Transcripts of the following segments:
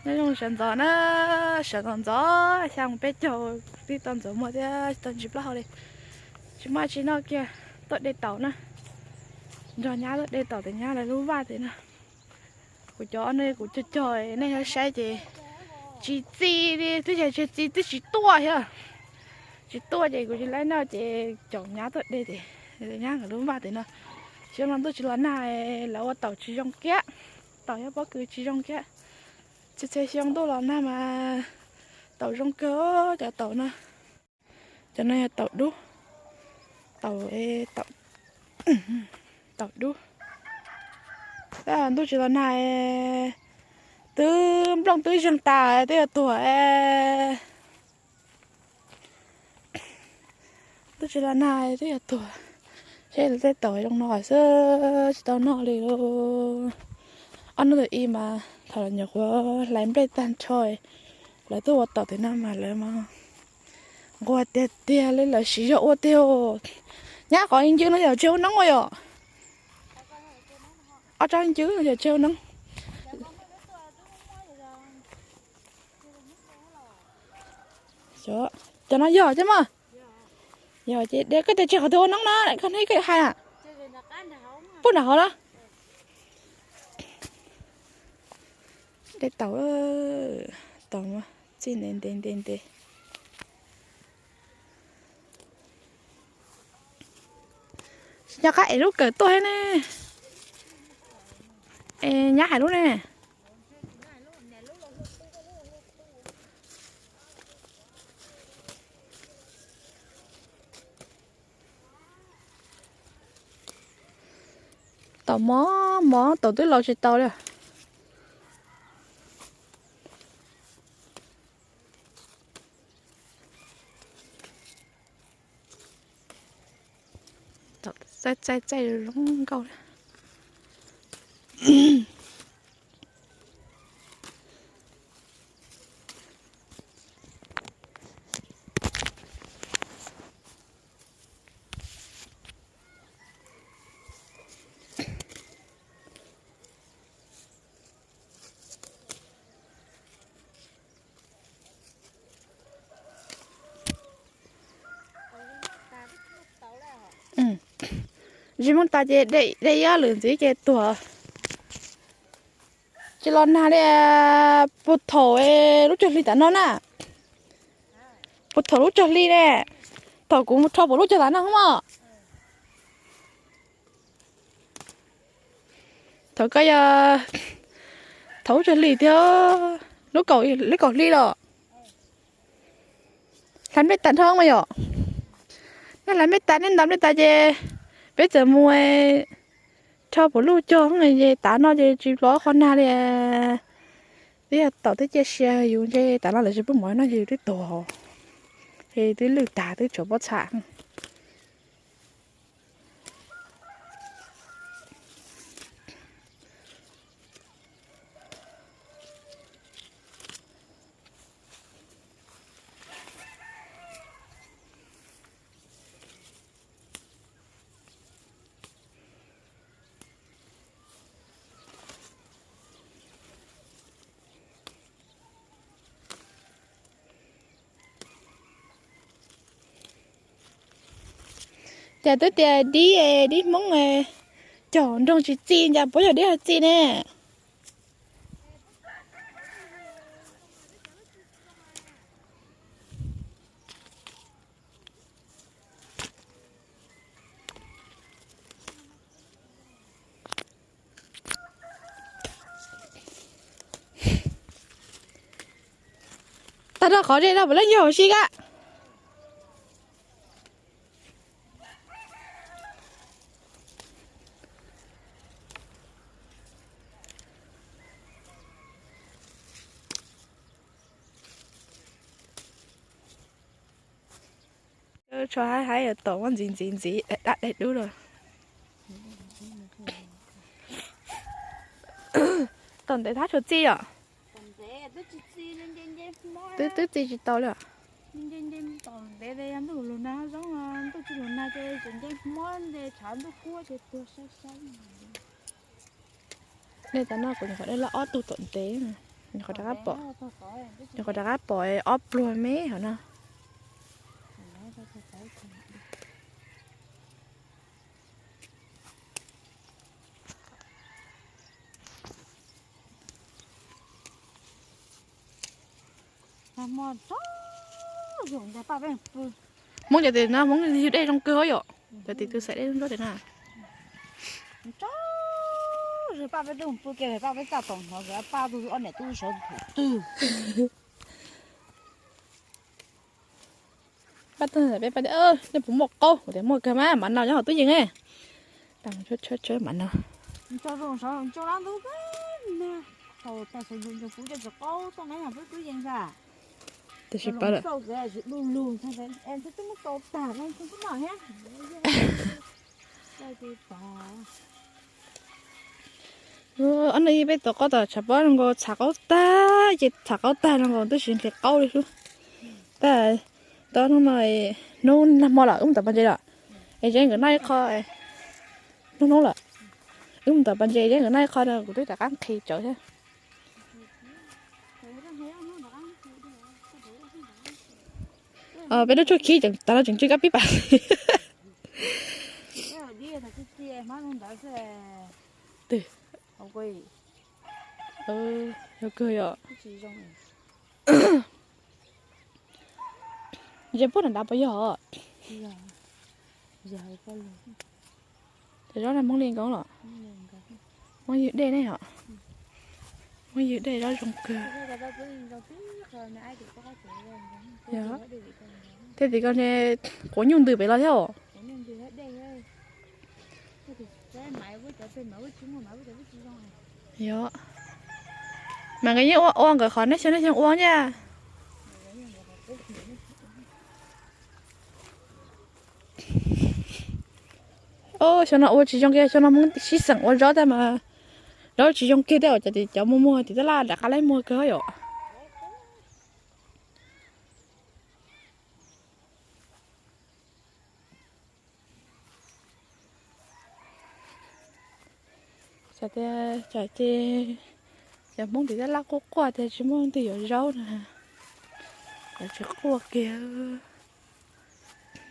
Nyob zoo sawv ntxov na, sawv ntxov ntxov, xya moos peb caug, twb tau ntxuav muag thiab tau ntsis plaub hau li. Tsis muaj tsis noj kiag, tuaj de taum na. Nrog nyab tuaj de taum tim nyab lawv lub vaj tim no. Kuv cov no kuv cog cog nej yuav saib ces tsis txi li, twb yog tsis txi twb tsis tuaj thiab. Tsis tuaj ces kuv tsis laib noj ces caum nyab tuaj de ces nyab nkawd lub vaj tim no. Xyoo no ntuj tsis los nag, lawv ua taum tsis zoo kiag, taum yog pob kws tsis zoo kiag. Txhia txhia xyoo ntuj los nag mas taum zoo kawg cov taum no. Cov no yog taum dub, taum, taum dub. Ntuj tsis los nag, twb nplooj twb zeeg tas twb yuav tuag. Ntuj tsis los nag twb yuav tuag. Seb tej taum zoo no xwb tsis tau noj li lauj. Ob hnub thaum ub mas thaum nyuam qhuav hlais nplej tag nrho, lawv tuaj ua taum tim no mas lawv mas nquag tiag tiag li, lawv siv zog ua tiag. Nyab, qhov ncw no yog tseg hauv noob ua yom? Ob tsob ncw yog tseg hauv noob. Cov no yog thiab mas. Yog ces de koj tias tseg qhov twg ua noob no, koj hnub koj hais na. Pub nram hauv na. De taum, taum txij ntev ntev ntev ntev. Tsis nco qab es lub kawm tuaj thiab ne. Es nyab hais lub ne. Taum mos mos, taum twb laus tsis tau li. Taum txaij txaij txaij zoo nkauj li. Zis moog tas ces de ib lwm ntxiv ces tuag. Tsis los nag li, puag thaum lub cuag hli tam no na. Puag thaum lub cuag hli ne, thaum kuv rho puv lub cuag tam no mog. Thaum koj yog, thaum lub cuag hli thiab, lub kaum hli los. Hlais nplej tas nrho mas yom. Nej hlais nplej tas, nej ntaus nplej tas ces peb txawm mus rho puv lub cuag ces tav no ces tsis pom qhov nag li. Twb yog taum twb ciaj sia yus ntshe tav no lawv tsis pub mov no ces yus twb tuag, ces twb lwj tag twb tshuav pob txha. Cas twb tias dib, dib Hmoob cog nroog tsis txi, cas puab yog dib ho txi ne? Tag nrho qhov ze no puav leej yog huv si kab. Tsho haib haib, yuav tom muab ntxiv ntxiv ntxiv dab dab dub lawm. Tom ntev tab tshuav txi os. Twb twb txi tsis tau li os. Nej tas no kuv nyuam qhuav de laj ob tug tom ntev. Nyuam qhuav rov qab pom, nyuam qhuav rov qab pom ob pluag me hov no. Hmoob cov tim no Hmoob yug dej zoo kawg yom. Cov tim twg xaim dej zoo nkauj tim na. Paj peb tub pw ke, paj peb txaj toom hnov paj tub ob niam tub sawv thaum twg. Paj tub peb paj tias nej puas muaj qaub, kuv tias muaj kawg mas, mas no nyob hauv tub yees. Tag tshawb tshawb mas no. Tiam sis pab lawm. Ob no peb tuav qaub tas tshav pob zoo nkaus, txhav qaub tag, ces txhav qaub tag zoo nkaus twb tsis nqhis qaub li xwb. Tab tom hnub no, hnub nag hmo lawm wb mus tom pas ntses lawm, es Zeb nkawd noj ib qho. Hnub hnub lawm, wb mus tom pas ntses Zeb nkawd noj ib qho no kuv twb rov qab nqhis tsawv thiab. Peb lub tshuaj khib tas no tseem tsw kab pib pas. Yog kawg yom. Zeb puag nram nrad puas yog? Ces zaub no Hmoob li nkoos los? Hmoob ywg dej ne yom. Hmoob ywg dej zaub zoo kawg. Tej tim ko ne, quav nyuj ntws pem los thiab os. Yog, mas nkawd yeej ua ua nkawd qhov nej xyoo nej xyoo ua ntag. Xyoo no ua tsis zoo kiag, xyoo no Hmoob sib xeem ua zaub tab mas zaub tsis zoo kiag tej, cov tim cov muag muag tim tab laj rov qab laib muag kawg yom. Xav tias, ces cov Hmoob tim tab laj quaj quaj tias tsis muaj leej twg yuav zaub na, lawv tsis quaj kiag.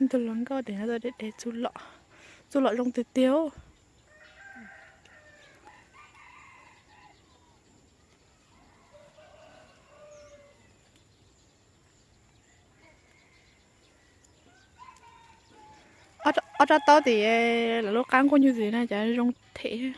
Tus hluas nkauj tim no de de txuj lom zoo tiag tiag. Ob tsob taub tim lawv lub qab nkuaj nyuj tim no cas zoo them.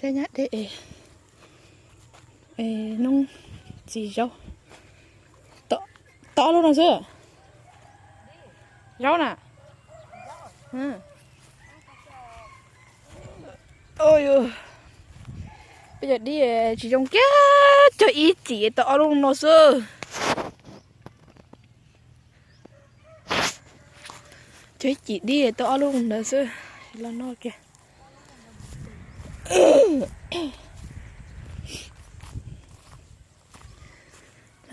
Tej nyab dej es noob txiv zaub. Tau ob lub no xwb. Zaub na. Peb cov dib tsis zoo kiag, cog ib cim tau ob lub no xwb. Cog ib cim dib tau ob lub ntawd xwb, los noj kiag.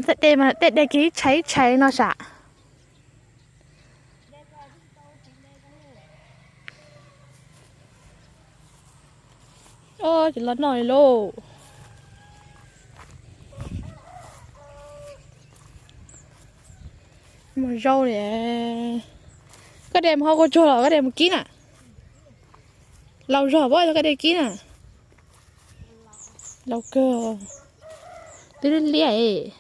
Tej dej mas tej dej kiag ib tshais ib tshais no sam. Ces los noj li lauj. Mus zaub li. Koj de mus hauv kua tsuag los koj de mus kib na? Laus zog pab koj de kib na. Laus kawg. Twb liab liab.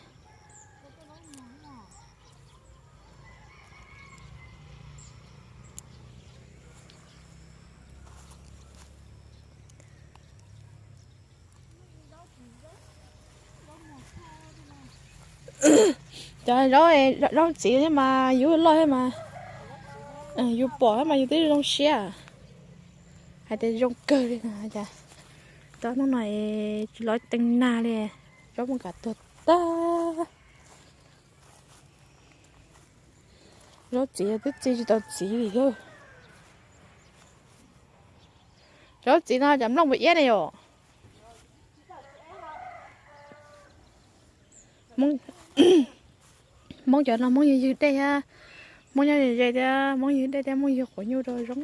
Cov zaub, zaub txiv thiab mas yus loj thiab mas, yus pom thiab mas yus twb zoo siab. Hais tias zoo kawg li. Tau hnub no tsis lov teev nag li, zaub mus kam tuag tag. Zaub txiv twb txi tsis tau txiv li thiab. Zaub txiv no cas nplooj puas iab ne yom? Hmoob cov no Hmoob ywg ywg dej thiab, Hmoob nyob ze ze thiab Hmoob ywg dej thiab Hmoob ywg quav nyuj rau zoo.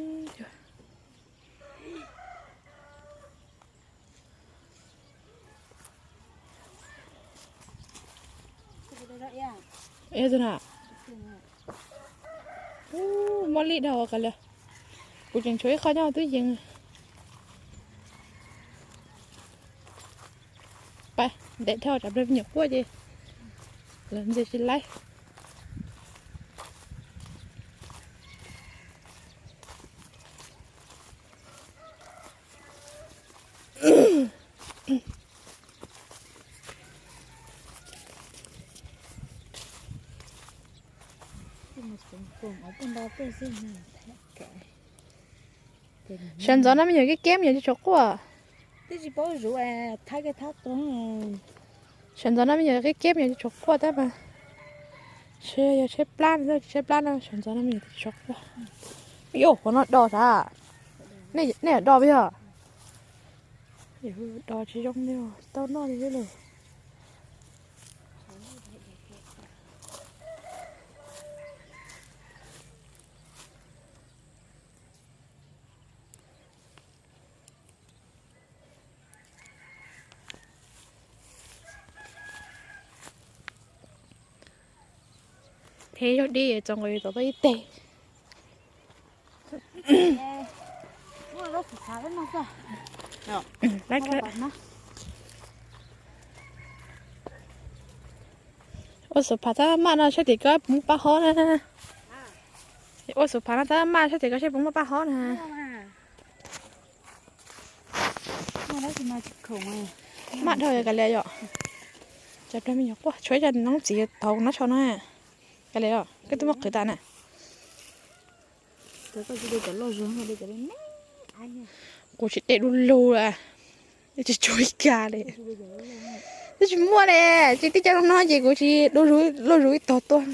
Muab lij dhau qas li. Kuv tseem tshuav ib qho nyob twb yees. Pab ntev dhau tsam ple me nyuam quaj ces lawv ntxias tsis laib. Sawv ntxov no me nyuam kib keb me nyuam tsis tshua quaj. Sawv ntxov no me nyuam kib keb me nyuam tsis tshua quaj tab mas. Tsheb, yog tsheb plab, tsheb plab no sawv ntxov no me nyuam tsis tshua quaj. Ib ua qhuav no do sav. Nej do peb yog? Do tsis zoo li, tau noj li lawm. Peb zaub dib txaus nqi tau ib teg. Ua xub phav tab maj no saib tim koj puas muaj paj hob na. Ua xub phav no tab maj saib tim koj saib puas muaj paj hob na. Maj dhau kav liam yom. Cov plag me nyuam quaj tshuav ib co noob txiv tau nab sau na. Kav liam yom, koj twb muab qhwv tas na. Kuv tsis de du lug lawm, tsis tshuav ib ka li. Twb tsis muaj li, tsis tib co no ces kuv tsis du lug ib tog tuaj.